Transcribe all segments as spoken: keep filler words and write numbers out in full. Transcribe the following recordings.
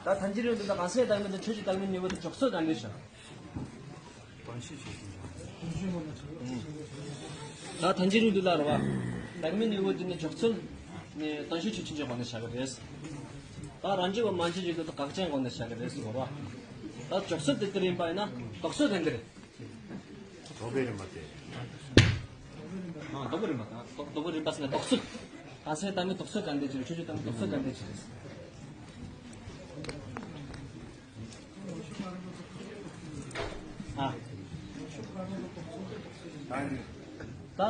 ད་ཐལ་འགྱུར་ཡོད་དུས་ད་གང་ཟག་བདག་མེད་དང་ཆོས་ཀྱི་བདག་མེད་གཉིས་པོ་དེ་འཇོག་ཚུལ་ག་འདྲ་བྱ། ད་ཐལ་འགྱུར་ཡོད་དུས་ལ་རེད་བ། བདག་མེད་གཉིས་པོ་དེ་ནི་འཇོག་ཚུལ་ནི་དོན་བྱེད་ཆོས་ཅན་གྱི་སྒོ་ནས་བྱ་གི་རེད། ད་རང་རྒྱུད་པ་མན་ཆད་ཀྱི་དགག་བྱའི་སྒོ་ནས་བྱ་གི་རེད་ཟེར་བ། ད་འཇོག་ཚུལ་དེ་དེ་རེད་པ་ཡིན་ན་དོགས་ཚུལ་དེ་འདི་རེད། དོགས་པའི་རིམ་པ་སྟེ། ཨ། དོགས་པའི་རིམ་པ་དང་། དོགས་དོགས་པའི་རིམ་པ་ཟེར་ན་དོགས་ཚུལ། གང་ཟག་བདག་མེད་དོགས་ཚུལ་ག་འདྲ་ཅིག་རེད། ཆོས་ཅན་བདག་མེད་དོགས་ཚུལ་ག་འདྲ་ཅིག་རེད། ཨ། ད་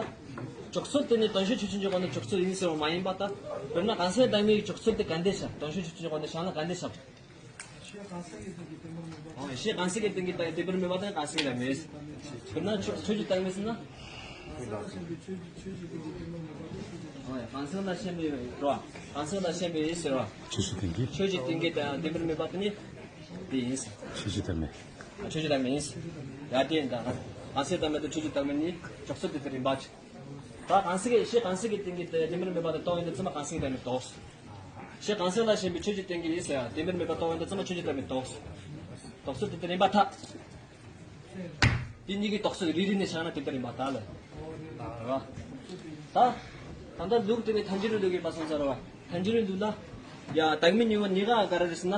འཇོག་ཚུལ་དེ་ནི་དོན་བྱེད་ཆོས་ཅན་གྱི་སྒོ་ནས་འཇོག་ཚུལ་ཡིན་ཟེར་བ་མ་ཡིན་པ། ད་དཔེར་ན་གང་ཟག་བདག་མེད་ཀྱི་འཇོག་ཚུལ་དེ་ག་འདྲ་བྱ། དོན་བྱེད་ཆོས་ཅན་གྱི་སྒོ་ནས་བྱ་ན་ག་འདྲ་བྱ། ཨོ། ཤེས་གང་ཟག་གི་སྟེང་གི་བདེན་པར་མེད་པ་དང་གང་ཟག་གི་བདག་མེད། དཔེར་ན་ཆོས་ཆོས་ཀྱི་བདག་མེད་ཟེར་ན། ཨོ། གང་ཟག་ལ་ཞེན་པའི་རོ། གང་ཟག་ལ་ཞེན་པའི་ཡིད་ཟེར་བ། ཆོས་ཀྱི་སྟེང་གི། ཆོས་ཀྱི་སྟེང་གི་བདེན་པར་མེད་པ་དེ་ནི་དེ་ཡིན། ཆོས་ཀྱི་བདག་མེད། ཆོས་ཀྱི་བདག་མེད་ཡིན། ཡ་དེ་ཡིན་ད། གང་ཟག་བདག་མེད་དང་ཆོས་ཀྱི་བདག་མེད་གཉིས་འཇོག་ཚུལ་དེ་དེ་རིམ་པ་ཆེ། ད་གང་ཟག་གི། ཤེས་གང་ཟག་གི་སྟེང་གི་བདེན་པར་མེད་པ་དེ་རྟོགས་ཡོང་དུས་ཙམ་པ་གང་ཟག་གི་བདག་མེད་རྟོགས། ཤེས་གང་ཟག་ལ་ཞེན་པའི་ཆོས་ཀྱི་སྟེང་གི་ཡིད་ཟེར་ཡ་བདེན་པར་མེད་པ་རྟོགས་ཡོང་དུས་ཙམ་པ་ཆོས་ཀྱི་བདག་མེད་རྟོགས། རྟོགས་ཚུལ་དེ་དེ་རིམ་པ་ཐ། དེ་གཉིས་ཀྱི་རྟོགས་ཚུལ་རེ་རེ་ནས་བཞག་ན་དེ་ལྟར་ཡིན་པ་ད་ལ། རེད་བ། ད་ད་ལྟ་ལུགས་དེ་ནས་ཐལ་འགྱུར་ལུགས་ཡིན་པ་སོང་ཙང་རེད་བ། ཐལ་འགྱུར་ལུགས་ལ། ཡ། བདག་མེད་གཉིས་པོ་གཉིས་ཀ་ག་རེ་རེད་ཟེར་ན།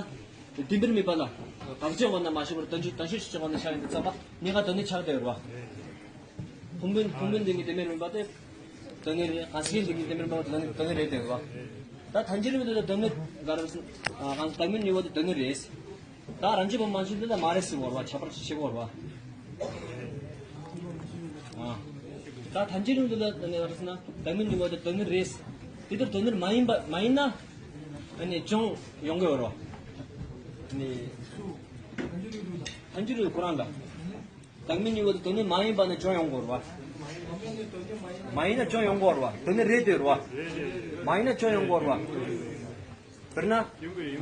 བདེན་པར་མེད་པ་ལ། དགག་བྱའི་ངོ་ན་མ་ཞུགས་པར་དོན་བྱེད་དོན་བྱེད་ཆོས་ཅན་གྱི་ངོ་ན་བཞག་ཡོང་དུས་ཙམ་པ་གཉིས་ཀ་དོན་ནི་ཆགས་བསྡད་ཡོད་རེད་བ། ཕུང་པོའི་ཕུང་པོའི་སྟེང་གི་བདེན་པར་མེད་པ་དེ་དོན་ནི་རེད། གང་ཟག་གི་སྟེང་གི་བདེན་པར་མེད་པ་དེ་དོན་ནི་དོན་ནི་རེད་དེ་རེད་བ། ད་ཐལ་འགྱུར་ལུགས་དེ་ལ་དོན་ནི་ག་རེ་རེད་ཟེར་ན། བདག་མེད་གཉིས་པོ་དེ་དོན་ནི་རེད། ད་རང་རྒྱུད་པ་མན་ཆད་འདི་ལ་མ་རེད་ཟེར་བ་རེད་བ། ཁྱད་པར་ཆེ་བོ་རེད་བ། ཨ། ད་ཐལ་འགྱུར་ལུགས་འདི་ལ་ནི་རེད་ཟེར་ན་བདག་མེད་གཉིས་པོ་དེ་དོན་ནི་རེད། དེ་ལྟར་དོན་ནི་མ་ཡིན་པ་མ་ཡིན་ན། ཨ་ནི་སྦྱོང་ཡོང་གི་ཡོད་རེད་བ། ཨ་ནི་ཐལ་འགྱུར་ལུགས་ཁོ་རང་ལ། བདག་མེད་གཉིས་པོ་དེ་དོན་ནི་མ་ཡིན་པ་ནི་སྦྱོང་ཡོང་གི་ཡོད་རེད་བ། མ་ཡིན་ན་སྦྱོང་ཡོང་གི་ཡོད་རེད་བ། དོན་ནི་རེད་དེ་རེད་བ། མ་ཡིན་ན་སྦྱོང་ཡོང་གི་ཡོད་རེད་བ། དཔེར་ན།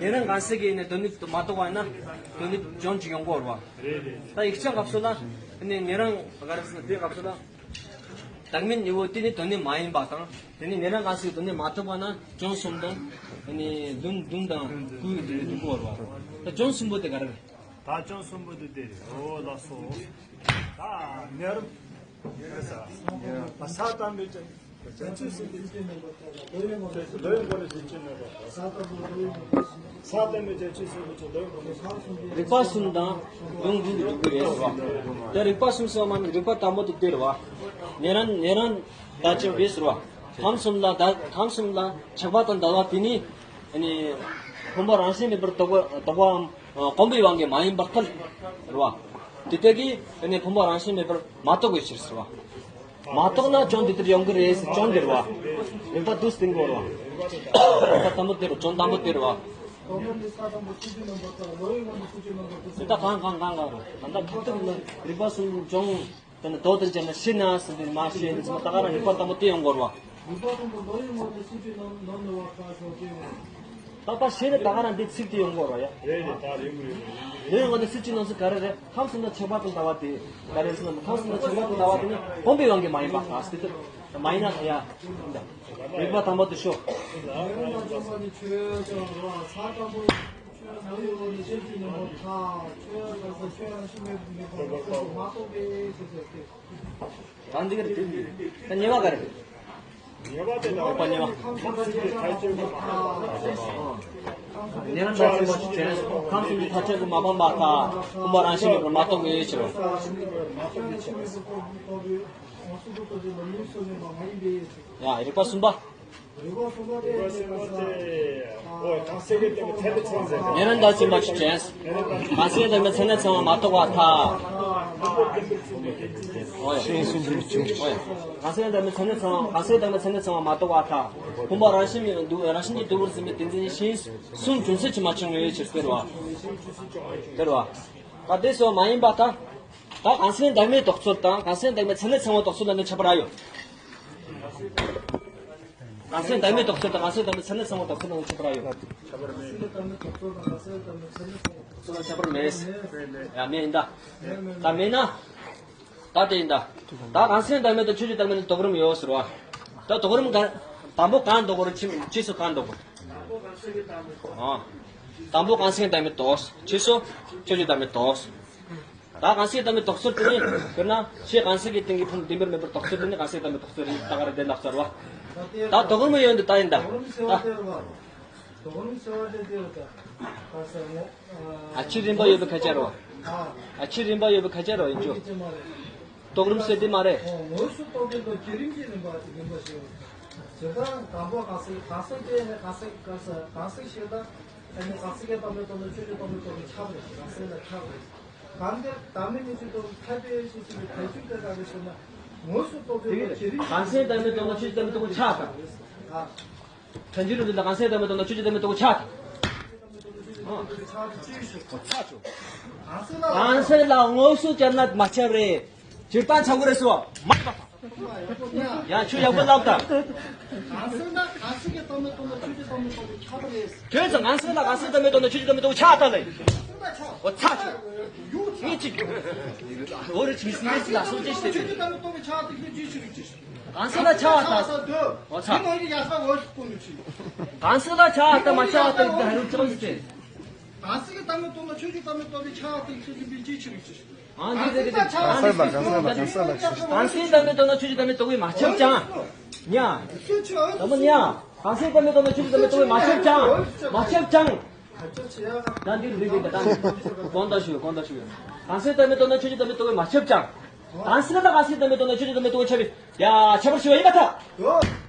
ཉན་རང་གང་ཟག་གི་ནི་དོན་ནི་མ་རྟོགས་པ་ན་དོན་ནི་སྦྱོང་ཅིག་ཡོང་གི་ཡོད་རེད་བ། ད་ཡིག་ཆ་སྐབས་སུ་ལ་ནི་ཉན་རང་ག་རེ་ཟེར་ན་དེའི་སྐབས་སུ་ལ། བདག་མེད་གཉིས་པོ་དེ་ནི་དོན་ནི་མ་ཡིན་པ་དང་དེ་ནི་ཉན་རང་གང་ཟག་གི་དོན་ནི་མ་རྟོགས་པ་ན་སྦྱོང་གསུམ་དང་། ནི་བདུན་བདུན་དང་དགུ་དེ་ཡོང་གི་ཡོད་རེད་བ། ད་སྦྱོང་གསུམ་པོ་དེ་ག་རེ་རེད། ད་སྦྱོང་གསུམ་པོ་དེ་དེ་རེད། འོ་ལགས་སོ། ད་ཉན་རང་། ས་དང་པོའི་ས་དང་པོའི་བྱང་ཆུབ་སེམས་དཔའི་སྤྱོད་མེད་པ་ལྟ་བུ་ལ། རིག་པ་གསུམ་དང་ལུང་འདི་འདུག་གི་རེད་ཟེར་བ། དེ་རིག་པ་གསུམ་ཟེར་བ་མ་ནི་རིག་པ་དང་པོ་དེ་དེ་རེད་བ། ཉན་རང་ཉན་རང་ད་ཅི་རེད་ཟེར་བ། ཁམས་གསུམ་ལ་ད་ཁམས་གསུམ་ལ་ཆགས་པ་དང་ལྡན་པ་དེ་ནི། ཨ་ནི་ཕུང་པོ་རང་བཞིན་མེད་པར་རྟོགས་པ་རྟོགས་པའམ་གོམས་པའི་དབང་གིས་མ་ཡིན་པར་ཐལ། རེད་བ། དེ་དག་གིས་ཨ་ནི་ཕུང་པོ་རང་བཞིན་མེད་པར་མ་རྟོགས་པའི་ཕྱིར་ཟེར་བ། མ་རྟོགས་ན་སྦྱོང་འདི་ལྟར་ཡོང་གི་རེད་ཟེར། སྦྱོང་འདི་རེད་བ། རིག་པ་དུས་སྟེང་གོ་རེད་བ། རིག་པ་དང་པོ་དེ་རེད། སྦྱོང་དང་པོ་དེ་རེད་བ། དེ་ལྟ་གང་གང་གང་གང་རེད། ད་ལྟ་ཁ་ཐུག་ནི་རིག་པ་གསུམ་སྦྱོང་། དེ་ནི་དོ་དེར་བྱས་ན་ཤི་ན་ཟེར་དུས་མ་ཤི་ཡིན་དུས་ཙམ་ད་ག་རང་རིག་པ་དང་པོ་དེ་ཡོང་གོ་རེད་བ། རྟག་པ་ཤེས་ནས་ད་ག་རང་འདི་ཚིག་དེ་ཡོང་གོ་ར་ཡ། རེད་རེད། ད་རེད་མོ་རེད་མོ་རེད། ཡོད་ཡོང་གོ་ནི་ཚིག་གཅིག་ནང་ཚིག་ག་རེ་རེད། ཁམས་གསུམ་ལ་ཆགས་པ་དང་ལྡན་པ་དེ་ག་རེ་ཟེར་ན། ཁམས་གསུམ་ལ་ཆགས་པ་དང་ལྡན་པ་དེ་ནི་གོམས་པའི་དབང་གིས་མ་ཡིན་པ་དང་ཟེར་དུས་མ་ཡིན་ན་ད་ཡ། རིག་པ་དང་པོ་དེ་ཤོག་གང་འདི་ག་རེ་དེ་ད་ཉེས་པ་ག་རེ། ཉེས་པ་དེ་ད་ཉེས་པ་ཉེས་པ། ཁམས་གསུམ་གྱི་མཐའ་དཔྱོད་མ་ཉེ་རང་ད་ཅི་མ་ཅི་བྱས། ཁམས་གསུམ་གྱི་མཐའ་དཔྱོད་ཀྱིས་མ་སྤངས་པ་དང་། ཕུང་པོ་རང་བཞིན་མེད་པར་མ་རྟོགས་པའི་ཕྱིར། ཡ། རིག་པ་གསུམ་པ། རིག་པ་གསུམ་པ་དེ། ཨོ། གང་ཟག་གི་སྟེང་གི་མཚན་ཉིད་ཚང་ཟེར། ཉེ་རང་ད་ཅི་མ་ཅི་བྱས། གང་ཟག་གི་སྟེང་གི་མཚན་ཉིད་ཚང་བ་མ་རྟོགས་པར་ཐལ། ཨོ་ཡ། ཤེས་གསུམ་པོ་ཅི། ཨོ་ཡ། གང་ཟག་གི་སྟེང་གི་མཚན་ཉིད་ཚང་བ། གང་ཟག་གི་སྟེང་གི་མཚན་ཉིད་ཚང་བ་མ་རྟོགས་པར་ཐལ། ཕུང་པོ་རང་བཞིན་མེད་པར་འདུ། རང་བཞིན་གྱིས་འདུ་བར་འཛིན་པའི་བདེན་འཛིན་ཞེན་གསུམ་འབྱུང་ཚུལ་གྱིས་མ་བྱུང་བའི་ཕྱིར་ཟེར་བ། དེར་བ། ད་དེ་སོགས་མ་ཡིན་པར་ཐལ། ད་གང་ཟག་བདག་མེད་རྟོགས་ཚུལ་དང་གང་ཟག་བདག་མེད་མཚན་ཉིད་ཚང་བ་རྟོགས་ཚུལ་ལ་ནི་ཁྱད་པར་ཡོད། གང་ཟག་བདག་མེད་རྟོགས་ཚུལ་དང་གང་ཟག་བདག་མེད་མཚན་ཉིད་ཚང་བ་རྟོགས་ཚུལ་ལ་ཁྱད་པར་ཡོད། ཁྱད་པར་མེད། ཡ། མེད་ཡིན་ད། ད་མེད་ན། ད་དེ་ཡིན་ད། ད་གང་ཟག་བདག་མེད་དང་ཆོས་ཅན་བདག་མེད་ནི་དོགས་རིམ་ཡོད་ཟེར་བ། ད་དོགས་རིམ་ག་དང་པོ་གང་དོགས་རེད། ཕྱིས་སུ་གང་དོགས་རེད། ཨ། དང་པོ་གང་ཟག་བདག་མེད་རྟོགས། ཕྱིས་སུ་ཆོས་ཅན་བདག་མེད་རྟོགས། ད་གང་ཟག་བདག་མེད་རྟོགས་ཚུལ་དེ་ནི་དཔེར་ན་ཆོས་གང་ཟག་གི་སྟེང་གི་ཕུང་བདེན་པར་མེད་པར་རྟོགས་ཚུལ་དེ་ནི་གང་ཟག་བདག་མེད་རྟོགས་ཚུལ་རེད། ད་ག་རེ་བདེན་ལ་བསལ་བ། ད་དོགས་སློང་ཡོད་འདི་ད་ཡིན་ད། ད་དོགས་སློང་ཟེར་བ་དེ་རེད་ད། ད་ཟེར་ནས། ཨ་ཕྱིར་རིམ་པ་ཡོད་པའི་ཁ་ཆེ་རོ། ཨ་ཕྱིར་རིམ་པ་ཡོད་པའི་ཁ་ཆེ་རོ་ཡིན་ཅུ། དོགས་སློང་ཟེར་དེ་མ་རེད། དངོས་སུ་རྟོགས་ལྡན་དང་བསྐྱེད་རིམ་གྱི་རིམ་པ་རིམ་པ་ཞེས་པ། ཇི་ལྟར་དང་པོ་གང་ཟག་གང་ཟག་དེ་ནི་གང་ཟག་གང་ཟག་གང་ཟག་ཞེས་དང་། ཨ་ནི་གང་ཟག་གི་བདག་མེད་རྟོགས་ན་ཆོས་ཅན་བདག་མེད་རྟོགས་པས་ཁྱབ་པ་རེད། གང་ཟག་ལ་ཁྱབ་པ་རེད། གང་འདིར་བདག་མེད་ཉིད་ཀྱི་རྟོགས་ཁྱབ་པའི་ཕྱིར་ཞེས་པའི་བར་ཆད་དེ་ལྟ་བུ་ཞིག་ན། དངོས་སུ་རྟོགས་ལྡན་དང་བསྐྱེད་རིམ་གྱི། གང་ཟག་བདག་མེད་རྟོགས་ན་ཆོས་ཅན་བདག་མེད་རྟོགས་པས་ཁྱབ་པ། ཨ། ཕྲན་ཚེགས་ལུགས་འདི་ལ་གང་ཟག་བདག་མེད་རྟོགས་ན་ཆོས་ཅན་བདག་མེད་རྟོགས་པས་ཁྱབ། གང་ཟག་ལ་དངོས་སུ་བྱས་ན་མ་ཁྱབ་རེད། སྤྱིར་བཏང་ཁྱབ་ཀྱི་རེད་ཟེར་བ་མ་ཡིན་པ་དང་། ཡང་ཁྱོད་ཡག་པོ་ལབ་དང་། གང་ཟག་ལ་གང་ཟག་གི་བདག་མེད་རྟོགས་ན་ཆོས་ཅན་བདག་མེད་རྟོགས་པས་ཁྱབ་པ་རེད། ཁྱོད་ཚོ་གང་ཟག་ལ་གང་ཟག་བདག་མེད་རྟོགས་ན་ཆོས་ཅན་བདག་མེད་རྟོགས་པས་ཁྱབ་ལྟ་ལེ། འོ་ཚ་ཆོ། ངས་ཅིག་འོ་རེ་ཅིག་སྲིད་ལ་སོ་ཅེས་བྱེད་དེ། གང་ཟག་ལ་ཁྱབ་ལྟ། འོ་ཚ། གང་ཟག་ལ་ཁྱབ་ལྟ་མ་ཁྱབ་ལྟ་ཡིན་ད་ཧ་རུ་ཅང་ཟེར། གང་ཟག་གི་བདག་མེད་རྟོགས་ན་ཆོས་ཅན་བདག་མེད་རྟོགས་པས་ཁྱབ་ལྟ་ཡིན་པའི་རྒྱུ་ཆི་རིགས་ཅིག་ཨ་འདི་འདི་འདི་འདི། གང་ཟག་ལ་གང་ཟག་ལ་གང་ཟག་ལ་ཁྱབ། གང་ཟག་བདག་མེད་རྟོགས་ན་ཆོས་ཅན་བདག་མེད་རྟོགས་པས་མ་ཁྱབ་ཀྱང་། ཉ། དང་པོ་ཉ། གང་ཟག་བདག་མེད་རྟོགས་ན་ཆོས་ཅན་བདག་མེད་རྟོགས་པས་མ་ཁྱབ་ཀྱང་། མ་ཁྱབ་ཀྱང་། ད་འདི་འདི་འདི་ད་གོང་དུ་ཞུ་གོང་དུ་ཞུ། གང་ཟག་བདག་མེད་རྟོགས་ན་ཆོས་ཅན་བདག་མེད་རྟོགས་པས་མ་ཁྱབ་ཀྱང་། གང་ཟག་ལ་གང་ཟག་བདག་མེད་རྟོགས་ན་ཆོས་ཅན་བདག་མེད་རྟོགས་པས་ཁྱབ་པས། ཡ་ཁྱད་པར་ཞི་བ་ཡིན་པར་ཐལ།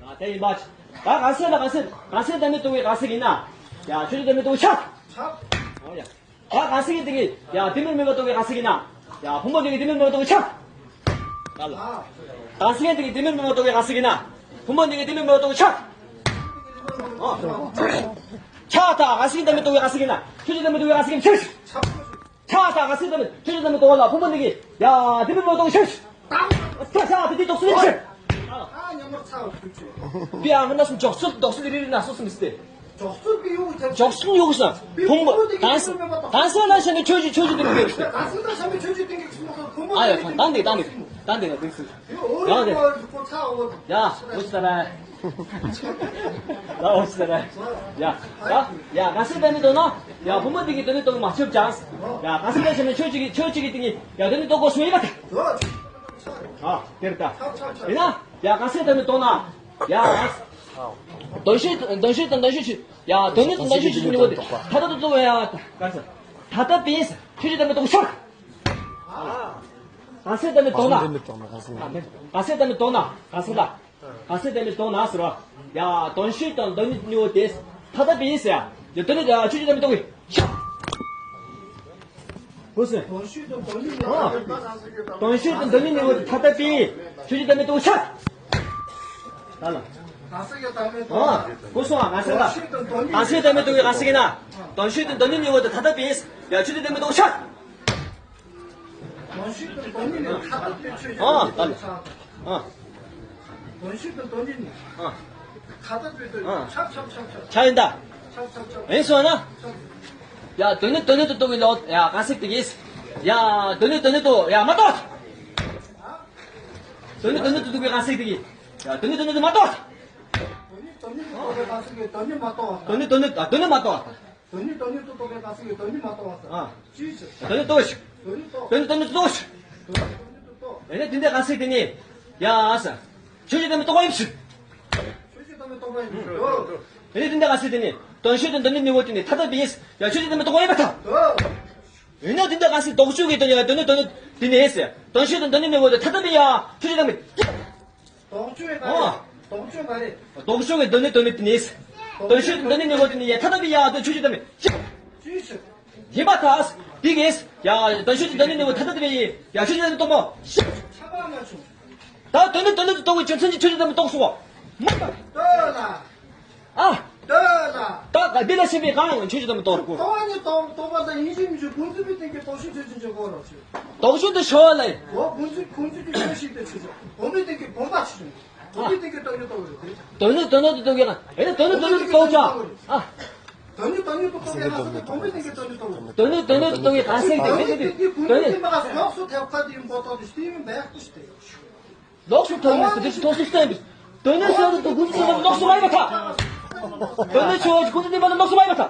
ཨ་དེ་ཡིན་པ། ད་གང་ཟག་ལ་གང་ཟག་གང་ཟག་བདག་མེད་རྟོགས་པའི་གང་ཟག་ཡིན་ན། ཡ་ཆོས་ཅན་བདག་མེད་རྟོགས་པས་ཁྱབ། ཁྱབ། འོ་ཡ། ད་གང་ཟག་གི་སྟེང་གི་ཡ་བདེན་པར་མེད་པར་རྟོགས་པའི་གང་ཟག་ཡིན་ན། ཡ་ཕུང་པོ་འདི་གི་བདེན་པར་མེད་པར་རྟོགས་པས་ཁྱབ། ད་ལ། གང་ཟག་གི་སྟེང་གི་བདེན་པར་མེད་པར་རྟོགས་པའི་གང་ཟག་ཡིན་ན། ཕུང་པོ་འདི་གི་བདེན་པར་མེད་པར་རྟོགས་པས་ཁྱབ། ཨོ། ཁྱབ་ད་གང་ཟག་གི་བདེན་པར་མེད་རྟོགས་པའི་གང་ཟག་ཡིན་ན། ཆོས་ཅན་བདེན་པར་མེད་རྟོགས་པའི་གང་ཟག་ཡིན་ན་ཁྱབ། ཁྱབ་ད་གང་ཟག་བདེན་པར་ཆོས་ཅན་བདེན་པར་རྟོགས་ལ་ཕུང་པོ་འདི་གི་ཡ་བདེན་པར་མེད་པར་རྟོགས་པས་ཁྱབ། ད་ཁྱབ་ད་དེ་རྟོགས་ཚུལ་ཡིན་ཕྱིར། ཨ་ཉམས་མར་ཚ་བ་ཁུལ་ཆེ། དེ་ཡང་སྣ་གསུམ་འཇོག་ཚུལ་འདོགས་ཚུལ་རེ་རེ་སྣ་གསུམ་མི་སྲིད་དེ། འཇོག་ཚུལ་གྱི་ཡོད་ཀྱང་། འཇོག་ཚུལ་ཡོད་ཀྱང་། ཕུང་པོ་གང་ཟག་གང་ཟག་ལ་བྱས་ནས་ཆོས་ཀྱི་ཆོས་ཀྱི་སྟེང་གི་ཡོད་ཀྱང་། གང་ཟག་ལ་བྱས་ནས་ཆོས་ཀྱི་སྟེང་གི་ཕུང་པོ་ཕུང་པོ། ཨ་ཡ་ཁོང་ད་འདི་ད་འདི་ད་འདི་ལ་འདི་སུ། ཡང་འདི། ཡ་འོ་ཅི་ད་ར། ཡ་འོ་ཅི་ད་ར། ཡ་ད་ཡ་གང་ཟག་བདག་མེད་རྟོགས་ན། ཡ་ཕུང་པོ་འདི་གི་བདེན་པར་རྟོགས་མ་ཁྱབ་ཀྱང་། ཡ་གང་ཟག་ལ་བྱས་ནས་ཆོས་ཅིག་གི་ཆོས་ཅིག་གི་སྟེང་གི་ཡ་བདེན་པར་རྟོགས་དགོས་སོ་ཡིན་པ་དང་། ཨ་དེར་ད། ཡིན་ན་ཡ་གང་ཟག་བདག་མེད་རྟོགས་ན། ཡ། དོན་ཤེས་དོན་ཤེས་དང་དོན་ཤེས་ཆོས། ཡ་དོན་ནི་དང་དོན་ཤེས་ཆོས་ཀྱི་ནི་བོ་དེ་ཐ་དད་དུ་རྟོགས་པའི་ཡ། གང་ཟག་ཐ་དད་པས་ཆོས་ཅན་བདག་མེད་རྟོགས་ཁྱབ། གང་ཟག་བདག་མེད་རྟོགས་ན། གང་ཟག་བདག་མེད་རྟོགས་ན་གང་ཟག་ལ། གང་ཟག་བདག་མེད་རྟོགས་ན་ཟེར་བ། ཡ་དོན་ཤེས་དང་དོན་ནི་ནི་བོ་དེ་ཐ་དད་པས་ཟེར་ཡ། དོན་ནི་ཆོས་ཅན་བདག་མེད་རྟོགས་པས་ཁྱབ། ཧུ་སེ། དོན་ཤེས་དང་དོན་ནི་ནི་བོ་དེ་ཐ་དད་པས་ཆོས་ཅན་བདག་མེད་རྟོགས་ཁྱབ། ད་ལ། གང་ཟག་གི་བདག་མེད་རྟོགས་ན། ཨ་གོ་སོང་ཨ་གང་ཟག་ལ། དོན་ཤེས་དང་དོན་ནི། གང་ཟག་བདག་མེད་རྟོགས་པའི་གང་ཟག་ཡིན་ན། དོན་ཤེས་དང་དོན་ནི་ནི་བོ་དེ་ཐ་དད་པས་ཡ་ཆོས་ཅན་བདག་མེད་རྟོགས་ཁྱབ། དོན་ཤེས་དང་དོན་ནི་ནི་ཐ་དད་པའི་ཆོས་ཅན་ཨ་ད་ལ། ཨ། དོན་ཤེས་དང་དོན་ནི་ནི། ཨ། ཁ་ཐད་པའི་དོན། ཨ། ཁྱབ་ཁྱབ་ཁྱབ་ཁྱབ། ཁྱབ་ཡིན་ད། ཁྱབ་ཁྱབ་ཁྱབ། ཡིན་སོང་ན། ཡ་དོན་ནི་དོན་ནི་དུ་རྟོགས་པའི་ལོག་ཡ་གང་ཟག་དེ་གིས། ཡ་དོན་ནི་དོན་ནི་དུ་ཡ་མ་རྟོགས། དོན་ནི་དོན་ནི་དུ་རྟོགས་པའི་གང་ཟག་དེ་གིས། ཡ་དོན་ནི་དོན་ནི་དུ་མ་རྟོགས། དོན་ནི་དོན་ནི་དུ་རྟོགས་པའི་གང་ཟག་གིས་དོན་ནི་མ་རྟོགས། དོན་ནི་དོན་ནི་ཨ་དོན་ནི་མ་རྟོགས། དོན་ནི་དོན་ནི་དུ་རྟོགས་པའི་གང་ཟག་གིས་དོན་ནི་མ་རྟོགས་པ་ཟེར། ཨ། ཅིའི་ཕྱིར། དོན་ནི་རྟོགས་ཤིག་དོན་ནི་རྟོགས། དོན་ནི་དོན་ནི་རྟོགས་ཤིག་དོན་ནི་དོན་ནི་དུ་རྟོགས། ཡིན་ན་དེ་འདྲ་གང་ཟག་དེ་ནི། ཡ་ཨ་ས། ཆོས་ཅན་བདག་མེད་རྟོགས་པ་ཡིན་ཕྱིར། ཆོས་ཅན་བདག་མེད་རྟོགས་པ་ཡིན་ཕྱིར། ཡིན་ན་དེ་འདྲ་གང་ཟག་དེ་ནི། དོན་ཤེས་དང་དོན་ནི་ནི་བོ་དེ་ནི་ཐ་དད་པས་ཡིན། ཡ་ཆོས་ཅན་བདག་མེད་རྟོགས་པ་ཡིན་པར་ཐལ། ཡིན་ན་དེ་འདྲ་གང་ཟག་ལྡོག་ཕྱོགས་ཀྱི་དོན་ཡ་དོན་ནི་དོན་ནི་དེ་ནི་ཡིན། དོན་ཤེས་དང་དོན་ནི་ནི་བོ་དེ་ཐ་དད་པས་ཡ་ཆོས་ཅན་བདག་མེད། ལྡོག་ཕྱོགས་ཡིན་པ་རེད། ཨོ། ལྡོག་ཕྱོགས་མ་རེད། ལྡོག་ཕྱོགས་ཀྱི་དོན་ནི་དོན་ནི་དེ་ནི། དོན་ཤེས་དོན་ནི་ནི་བོ་དེ་ནི་ཡ་ཐ་དད་པའི་ཡ་དོན་ཆོས་ཅན་བདག་མེད། ཅི་ཞིག་ཡིན་པར་ཐལ། དེ་གིས་ཡ་དོན་ཤེས་དོན་ནི་ནི་བོ་ཐ་དད་པའི་ཡ་ཆོས་ཅན་བདག་མེད་རྟོགས་པ། ཁྱབ་པ་མ་བྱུང་། ད་དོན་ནི་དོན་ནི་དུ་རྟོགས་པའི་རྒྱུ་མཚན་གྱིས་ཆོས་ཅན་བདག་མེད་རྟོགས་སོ། མ་རེད། ལྟོས་ལ། ཨ། ལྟོས་ལ། ད་ག་འདི་ལ་ཕྱིན་པའི་གང་ཡང་ཆོས་ཅན་བདག་མེད་རྟོགས་དགོས། རྟོག་པ་ཉིད་རྟོགས་རྟོགས་པ་དང་ཡིན་གཅིག་མིན་གཅིག་བུམ་འཛིན་པའི་སྟེང་གི་རྟོག་ཞིབ་ཆོས་ཅན་གྱི་སྐོར་ལ་ཆོས། ལྡོག་ཕྱོགས་དུ་ཞོག་ལ། འོ་བུམ་འཛིན་བུམ་འཛིན་གྱི་ཆོས་ཤིག་དེ་ཆོས་ཅན། བུམ་པའི་སྟེང་གི་བུམ་པ་ཆོས་ཅན། བུམ་པའི་སྟེང་གི་སྟོང་ཉིད་རྟོགས་པ་རེད་དེ། དོན་ནི་དོན་ནི་དུ་རྟོགས་ཀྱང་། ཨེ་ནི་དོན་ནི་དོན་ནི་དུ་རྟོགས་ཀྱང་། ཨ། དོན་ནི་དོན་ནི་དུ་རྟོགས་པའི་གང་ཟག་དེ་བུམ་པའི་སྟེང་གི་སྟོང་ཉིད་རྟོགས་པ་རེད། དོན་ནི་དོན་ནི་དུ་རྟོགས་པའི་གང་ཟག་དེ་བུམ་པའི་སྟེང་གི་དོན་ནི་རྟོགས་པ་རེད། ལོགས་སུ་ཐེབས་ཁ་དེ་ཡིན་པོ་ཏོ་དེ་སྟེང་མིན་པའི་ཁུ་ཞིག་དེ། ལོགས་སུ་ཐོན་ནས་དེ་ཐོག་སུ་བསྟན་པའི། དོན་ནི་སོགས་དུ་ཀུན་ཏུ་ལོགས་སུ་མ་ཡིན་པར་ཐལ། དོན་ནི་ཆོས་ཀུན་ཏུ་ནི་མ་ལོགས་སུ་མ་ཡིན་པར་ཐལ།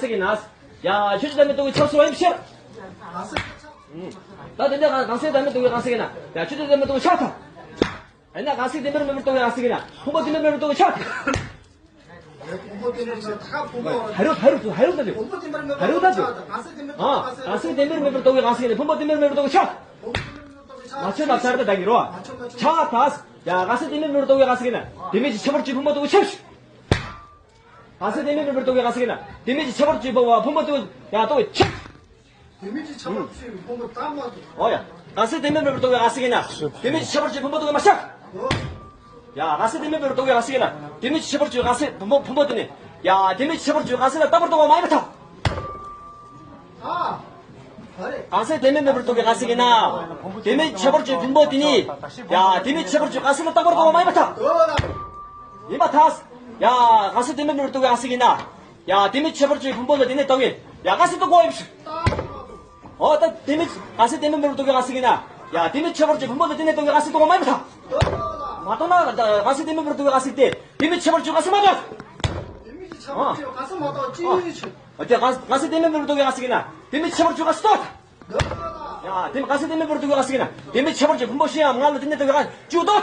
གང་ཟག་ཡིན་ན། ཡ་ཆུ་ཚོད་ལྡན་མི་ལྟ་བུའི་ཆགས་སུ་བ་ཡིན་ཕྱིར། ད་དེ་འདྲ་གང་ཟག་ལྡན་མི་ལྟ་བུའི་གང་ཟག་ཡིན་ན། ཡ་ཆུ་ཚོད་ལྡན་མི་ལྟ་བུའི་ཆགས་ཐལ། ཡིན་ན་གང་ཟག་ལྡན་མིན་མེད་པར་ལྟ་བུའི་གང་ཟག་ཡིན་ན། ཕུང་པོ་ལྡན་མིན་མེད་པར་ལྟ་བུའི་ཆགས་ཐལ། ཕུང་པོ་ལྡན་མིན་མེད་པར་ལྟ་བུའི་གང་ཟག་ཡིན་ན། ཕུང་པོ་ལྡན་མིན་མེད་པར་ལྟ་བུའི་གང་ཟག་ཡིན་ན། ཕུང་པོ་ལྡན་མིན་མེད་པར་ལྟ་བུའི་གང་ཟག་ཡིན་ན། ཕུང་པོ་ལྡན་མིན་མེད་པར་ལྟ་བུའི་ཆགས་ཐལ། མ་ཆོད་ན་ཚར་ད་ད་གི་རོ། ཆགས་ཐལ། ཡ་གང་ཟག་ལྡན་མིན་མེད་པར་ལྟ་བུའི་གང་ཟག་ཡིན་ན། ལྡན་མིན་གྱི་ཁྱད་པར་གྱི་ཕུང་པོ་ལྟ་བུ་ཆགས། གང་ཟག་ལྡན་མིན་མེད་པར་ལྟ་བུའི་གང་ཟག་ཡིན་ན། ལྡན་མིན་གྱི་ཁྱད་པར་གྱི་ཕུང་པོ་ཕུང་པོ་ལྟ་བུ་ཡ་ལྟ་བུ་ཆགས། ལྡན་མིན་གྱི་ཁྱད་པར་གྱི་ཕུང་པོ་ལྟ་བུ་མ་གཏོགས། ཨོ་ཡ། གང་ཟག་ལྡན་མིན་མེད་པར་ལྟ་བུའི་གང་ཟག་ཡིན་ན། ལྡན་མིན་གྱི་ཁྱད་པར་གྱི་ཕུང་པོ་ལྟ་བུ་མ་ཆགས། ཡ་གང་ཟག་ལྡན་མིན་མེད་པར་ལྟ་བུའི་གང་ཟག་ཡིན་ན། ལྡན་མིན་གྱི་ཁྱད་པར་གྱི་གང་ཟག་ཕུང་པོ་ཕུང་པོ་དེ་ནི། ཡ་ལྡན་མིན་གྱི་ཁྱད་པར་གྱི་གང་ཟག་ལ་རྟག་པར་ལྟ་བ་མ་ཡིན་པར་ཐལ། གང་ཟག་ལྡན་མིན་མེད་པར་ལྟ་བུའི་གང་ཟག་ཡིན་ན། ལྡན་མིན་གྱི་ཁྱད་པར་གྱི་ཕུང་པོ་དེ་ནི། ཡ་ལྡན་མིན་གྱི་ཁྱད་པར་གྱི་གང་ཟག་ལ་རྟག་པར་ལྟ་བ་མ་ཡིན་པར་ཐལ། ཡིན་པར་ཐལ། ཡ་གང་ཟག་ལྡན་མིན་མེད་པར་ལྟ་བུའི་གང་ཟག་ཡིན་ན། ཡ་ལྡན་མིན་གྱི་ཁྱད་པར་གྱི་ཕུང་པོ་ལ་དེ་ནས་ལྟ་བས། ཡ་གང་ཟག་ལྟ་གོ་ཡིན་ཞིག་ཨོ་ད་ལྡན་མིན་གང་ཟག་ལྡན་མིན་མེད་པར་ལྟ་བུའི་གང་ཟག་ཡིན་ན། ཡ་ལྡན་མིན་གྱི་ཁྱད་པར་གྱི་ཕུང་པོ་ལ་དེ་ནས་ལྟ་བས་གང་ཟག་ལྟ་གོ་མ་ཡིན་པར་ཐལ། མ་ལྟ་ན་གང་ཟག་ལྡན་མིན་མེད་པར་ལྟ་བུའི་གང་ཟག་དེ་ལྡན་མིན་གྱི་ཁྱད་པར་གྱི་གང་ཟག་མ་ལྟ། ལྡན་མིན་གྱི་ཁྱད་པར་གྱི་གང་ཟག་མ་ལྟ་ཅི་ཡིན་ཞིག་ཨོ་དེ་གང་གང་ཟག་ལྡན་མིན་མེད་པར་ལྟ་བུའི་གང་ཟག་ཡིན་ན། ལྡན་མིན་གྱི་ཁྱད་པར་གྱི་གང་ཟག་ལྟ། ཡ་དེ་གང་ཟག་ལྡན་མིན་མེད་པར་ལྟ་བུའི་གང་ཟག་ཡིན་ན། ལྡན་མིན་གྱི་ཁྱད་པར་གྱི་ཕུང་པོ་ཤེས་ཡང་ང་ལ་དེ་ནས་ལྟ་བས་གང་ཟག་ལྟ།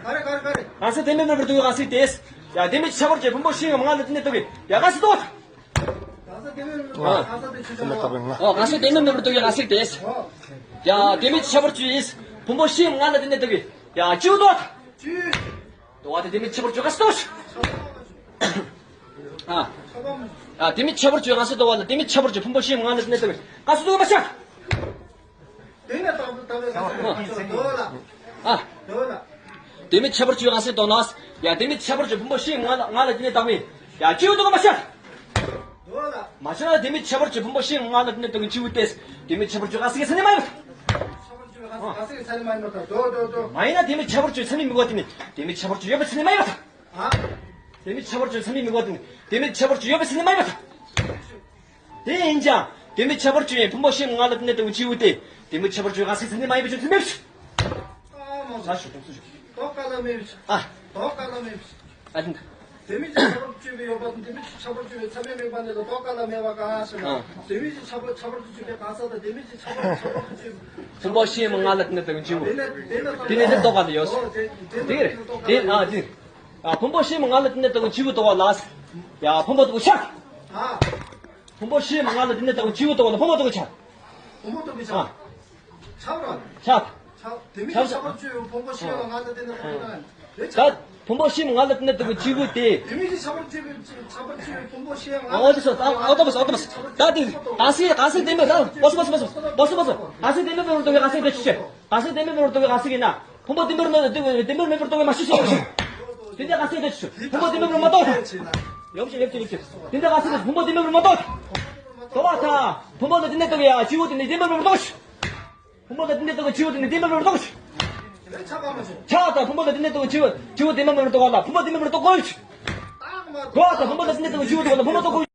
ག་རེ་ག་རེ་ག་རེ། གང་ཟག་ལྡན་མིན་མེད་པར་ལྟ་བུའི་གང་ཟག་དེས། ཡ་ལྡན་མིན་གྱི་ཁྱད་པར་གྱི་ཕུང་པོ་ཤེས་ཡང་ང་ལ་དེ་ནས་ལྟ་བས་ཡ་གང་ཟག་ལྟ། གང་ཟག་ལྡན་མིན་མེད་པར་ལྟ་བུའི་གང་ཟག་དེ་ཆུ་ཚོད་ལ། ཨོ་གང་ཟག་ལྡན་མིན་མེད་པར་ལྟ་བུའི་གང་ཟག་དེས། ཡ་ལྡན་མིན་གྱི་ཁྱད་པར་གྱི་ཕུང་པོ་ཤེས་ཡང་ང་ལ་དེ་ནས་ལྟ་བས་ཡ་ལྟ། ལྟ་བ་དེ་ལྡན་མིན་གྱི་ཁྱད་པར་གྱི་གང་ཟག་ལྟ། ཨ། ཨ་ལྡན་མིན་གྱི་ཁྱད་པར་གྱི་གང་ཟག་ལྟ་བ་ལ་ལྡན་མིན་གྱི་ཁྱད་པར་གྱི་ཕུང་པོ་ཤེས་ཡང་ང་ལ་དེ་ནས་ལྟ་བས་གང་ཟག་ལྟ་མ་ཆགས། དེ་ནས་ལྟ་བུ་ལྟ་བས་གང་ཟག་ལྟ་མ་ཆགས། ལྟ་བ་ལ། ཨ། ལྟ་བ་ལ། ལྡན་མིན་གྱི་ཁྱད་པར་གྱི་གང་ཟག་ལྟ་ན། ཡ་ལྡན་མིན་གྱི་ཁྱད་པར་གྱི་ཕུང་པོ་ཤེས་ཡང་ང་ལ་ང་ལ་དེ་ནས་ལྟ་བས་ཡ་ལྟ་བ་ལྟ་མ་ཆགས། ལྟ་བ་ལ། མ་ཆགས་ན་ལྡན་མིན་གྱི་ཁྱད་པར་གྱི་ཕུང་པོ་ཤེས་ཡང་ང་ལ་དེ་ནས་ལྟ་བའི་ལྟ་བུ་དེས་ལྡན་མིན་གྱི་ཁྱད་པར་གྱི་གང་ཟག་གི་མཚན་ཉིད་མ་ཡིན་པར་ཐལ། ཁྱད་པར་གྱི་གང་ཟག་གི་མཚན་ཉིད་མ་ཡིན་པར་ཐལ། ལྟ་བ་ལྟ་བ་ལྟ་བ། མ་ཡིན་ན་ལྡན་མིན་གྱི་ཁྱད་པར་གྱི་མཚན་ཉིད་དམིགས་པ་དེ་ནི་ལྡན་མིན་གྱི་ཁྱད་པར་གྱི་ཡོད་པའི་མཚན་ཉིད་མ་ཡིན་པར་ཐལ། ཨ། ལྡན་མིན་གྱི་ཁྱད་པར་གྱི་མཚན་ཉིད་དམིགས་པ་དེ་ནི་ལྡན་མིན་གྱི་ཁྱད་པར་གྱི་ཡོད་པའི་མཚན་ཉིད་མ་ཡིན་པར་ཐལ། དེ་ཡིན་ཀྱང་ལྡན་མིན་གྱི་ཁྱད་པར་གྱི་ཕུང་པོ་ཤེས་ཡང་ང་ལ་དེ་ནས་ལྟ་བའི་ལྟ་བུ་དེ་ལྡན་མིན་གྱི་ཁྱད་པར་གྱི་གང་ཟག་གི་མཚན་ཉིད་མ་ཡིན་པའི་རྒྱུ་མཚན་མེད་པ་ཞིག་ཨ་མ་ཟ་ཞུ་དང་སུ་ཞུ། དོགས་ག་ལ་མེད་པ་ཞིག་ཨ། དོགས་ག་ལ་མེད་པ་ཞིག་ཨ་ཅིན། ལྡན་མིན་གྱི་ཁྱད་པར་གཅོད་པའི་ཡོད་པ་དང་ལྡན་མིན་གྱི་ཁྱད་པར་གཅོད་པའི་མཚན་མེད་མེད་པ་ནི་ལ་དོགས་ག་ལ་མེད་པ་གང་ཞེ་ན། ཨ། ལྡན་མིན་གྱི་ཁྱད་པར་ཁྱད་པར་དུ་གཅོད་པའི་གང་ཟག་དང་ལྡན་མིན་གྱི་ཁྱད་པར་ཁྱད་པར་དུ་གཅོད། ཕུང་པོ་ཤེས་ཡང་ང་ལ་དེ་ནས་ལྟ་བའི་ལྟ་བུ། དེ་ནས་དེ་ལྟོས་ག་ལ་ཡོད། དེ་དེ་ཨ་དེ། ཨ་ཕུང་པོ་ཤེས་ཡང་ང་ལ་དེ་ནས་ལྟ་བའི་ལྟ་བུ་ལྟོས་ག་ལ། ཡ་ཕུང་པོ་ལྟ་བུ་ཆགས། ཨ། ཕུང་པོ་ཤེས་ཡང་ང་ལ་དེ་ནས་ལྟ་བའི་ལྟ་བུ་ལྟོས་ག་ལ་ཕུང་པོ་ལྟ་བུ་ཆགས། ཕུང་པོ་ལྟ་བུ་ཆགས། ཨ། ཆགས་ར། ཆགས། ཆགས། ལྡན་མིན་གྱི་ཁྱད་པར་གཅོད་པའི་ཕུང་པོ་ཤེས་ཡང་ང་ལ་དེ་ནས་ལྟ་བའི་ལྟ་བུ་ཆགས། ད་ཕུང་པོ་ཤེས་ཡང་ང་ལ་དེ་ནས་ལྟ་བའི་ལྟ་བུ་དེ། ལྡན་མིན་གྱི་ཁྱད་པར་གཅོད་པའི་ཁྱད་པར་གཅོད་པའི་ཕུང་པོ་ཤེས་ཡང་ང་ལ། ཨོ་དེ་སོ་ཨོ་དེ་སོ་ཨོ་དེ་སོ། ད་དེ་གང་ཟག་གང་ཟག་ལྡན་མིན་ད་སོ་སོ་སོ་སོ་སོ་སོ་གང་ཟག་ལྡན་མིན་མེད་པར་ལྟ་བའི་གང་ཟག་དེ་ཆུ་ཆེ། གང་ཟག་ལྡན་མིན་མེད་པར་ལྟ་བའི་གང་ཟག་ཡིན་ན། ཕུང་པོ་ལྡན་མིན་མེད་པར་ལྟ་བའི་གང་ཟག་ཡིན་ན། ཕུང་པོ་ལྡན་མིན་མེད་པར་ལྟ་བའི་མ་ཤེས་ཤེས་ཤེས། དེ་འདྲ་གང་ཟག་དེ་ཆུ་ཆེ། ཕུང་པོ་ལྡན་མིན་མེད་པར་མ་ལྟ། ཡོང་ཞིག་ཡོང་ཞིག་ཡོང་ཞིག་དེ་འདྲ་གང་ཟག་དེ་ཕུང་པོ་ལྡན་མིན་མེད་པར་མ་ལྟ། ལྟོས་པ་ད། ཕུང་པོ་ལ་དེ་ནས་ལྟ་བའི་ཡ་ལྟ་བུ་དེ་ནི་ལྡན་མིན་མེད་པར་ལྟ། ཕུང་པོ་ལ་དེ་ནས་ལྟ་བའི་ལྟ་བུ་དེ་ནི་ལྡན་མིན་མེད་པར་ལྟ། ཆགས་དང་ཕུང་པོ་ལ་དེ་ནས་ལྟ་བའི་ལྟ་བུ་ལྟ་བུ་ལྡན་མིན་མེད་པར་ལྟ་བ་ལ་ཕུང་པོ་ལྡན་མིན་མེད་པར་ལྟ་དགོས། ཁོ་ད་བུ་མོ་ལ་སེམས་ཁྲལ་བྱེད་དགོས་ན་བུ་མོ་ཚོ་ཁོ།